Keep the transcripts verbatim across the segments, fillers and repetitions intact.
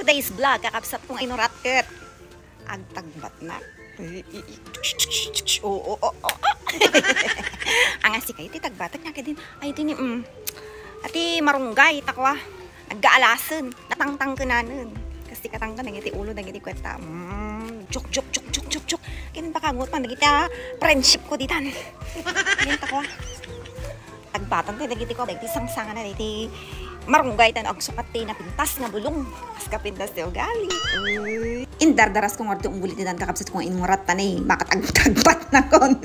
Today's vlog, kakabsat ko nga inurat ket agtagbatnak. Oo, oo, oo. Ania sikayo ti tagbatak nia kadin? Ay, ti ni, mm. Ati marunggay, takwa. Naggaalasen, natangtangkenanen. Kas ti katangken dagiti ulo dagiti kuetta. Mm, juk, juk, juk, juk, juk, juk. Ken baka ngot man dagiti, ah, friendship ko ditan. Ken takwa. Tagbatan ti dagiti ko, dagiti sangsangana, dagiti marunggay tan agsukat ti napintas nga bulong. Kas kapintas ti ugali. Uy. Indardaras ko ngarud ti unggolit ditan kakabsat ko nga inurat tan, eh, makatagtagbatnakon.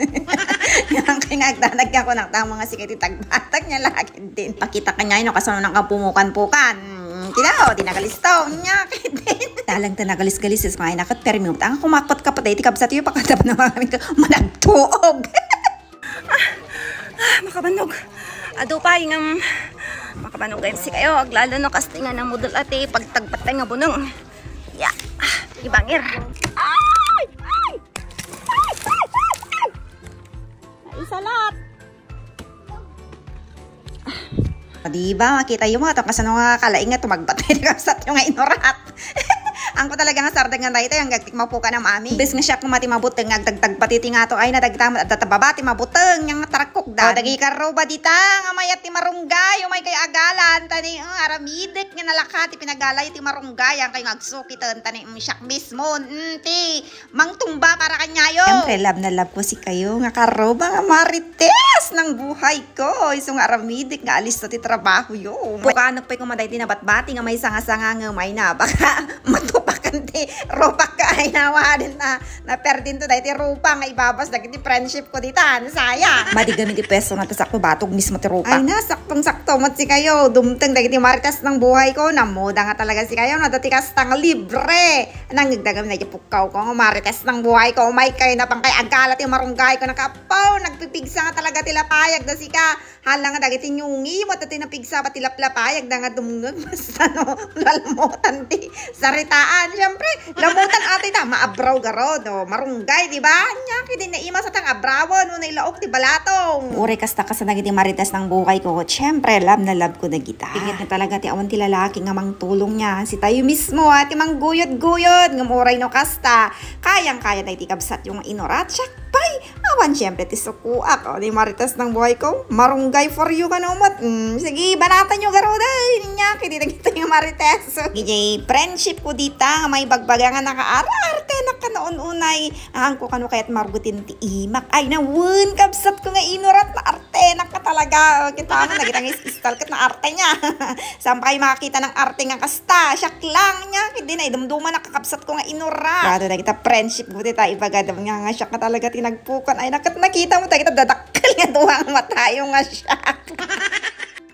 Ngem kay nga agdanag nga kunak ta, ania sikayo ti tagbatak nia lakit din. Pakita ka nia, no, kasano nang kapumokan-pokan. Mm, kitayo, di nakalistaw nia, kadin. Dalan ta nagalis-galis, is, mga inakat, permi, utang, kumakot ka pa, dahil ti kabsat yu, pakadap na mga kami ka, managtuog. Ah, makabanog. Adu pay ngem makabanog gayam sikayo. Aglalo no kasta nga namudol ati pagtagbat nga buneng. Ya, ah, ibangir. Ay! Ay! Ay! Ay! Ay! Ay! Naisalat. O, di ba? Makita yu mo, ato kasano nga kalaing nga tumagbat ti kabsat yu nga inurat. Ania talaga nga sardeng nga daytoy, ania ti mapukan a mami. Imbes nga siak nga mati mabuteng nga agtagtagbat iti ngato, ay, nadagita met adda ta baba ti mabuteng, nia nga tarakok da. O, dagiti karruba dita, nga mayat ti marunggay, umay kayo agalan, tan, eh, aramidek nga nalaka ti pinagala iti marunggay, ania kayo nga agsukiten, tan, eh, mm, siak mismo, mm, ti mangtumba para kaniayo. Siyempre, love na love ko sikayo nga karruba nga marites ng buhay ko. Isu nga aramidek nga alisto ti trabaho yu. Pukanek pay koma daytoy nabatbati nga may sanga-sanga nga may na. Baka matupakan ti rupak ka ay nawaden na, naperdin to daytoy rupak nga ibabas dagiti friendship ko ditan. Sayang. Madi gayam ti pwesto na ta sakto batog mismo ti rupak. Ay na, saktong-sakto met sikayo. Dumteng dagiti marites ng buhay ko. Namuda nga talaga sikayo. Nadati kastang libre. Nangigdagam na iti pukkaw ko, nga marites ng buhay ko, umay kayo na pang kay agala ti marunggay ko, nakapaw, nagpipigsa nga talaga ti lapayag da sika. Hala nga dagiti nyungi, mo ti napigsa pati laplapayag da nga dumngeg, basta no, lalmutan ti saritaan. Siyempre, lamutan ati ta, maabraw garod, o, marunggay, di ba? Nya, kidi na ima sa tang abrawan, no, nailaok ti balatong. Uray kasta ka sa dagiti marites ng buhay ko, siyempre, love na love ko dagita. Pilit na talaga ti awan ti lalaki nga mangtulong nia. Sitayo mismo, ah, ti mangguyod-guyod. Ngem uray no kasta, kayang-kaya dagiti kabsat yu nga inurat. Siak pay, awan siyempre ti sukoak. O, ni marites ng buhay ko, marunggay for you kano met. Mm, sige, banatan yu garud, ay, nia, kidi dagitoy nga marites. Idiay friendship ko dita, nga may bagbaga nga nakaar-arte, nakanaun-unay. Haan ko kano kayat marugutin ti imak. Ay, na wen, kabsat ko nga inurat, naartenak ka talaga. O, kita mo, nagitang is-istal ket naarte nia. Saan pa kayo makakita ng arte nga kasta? Siak lang nia. Hindi na, idumduma na kakabsat ko nga inurat. Grado na kita friendship ko, dita, ibaga, dam nga, nga siak nga talaga tinagpukan. Ay, nakat-, nakita mo, ta kita dadakkel nga duwa nga matayo nga siak.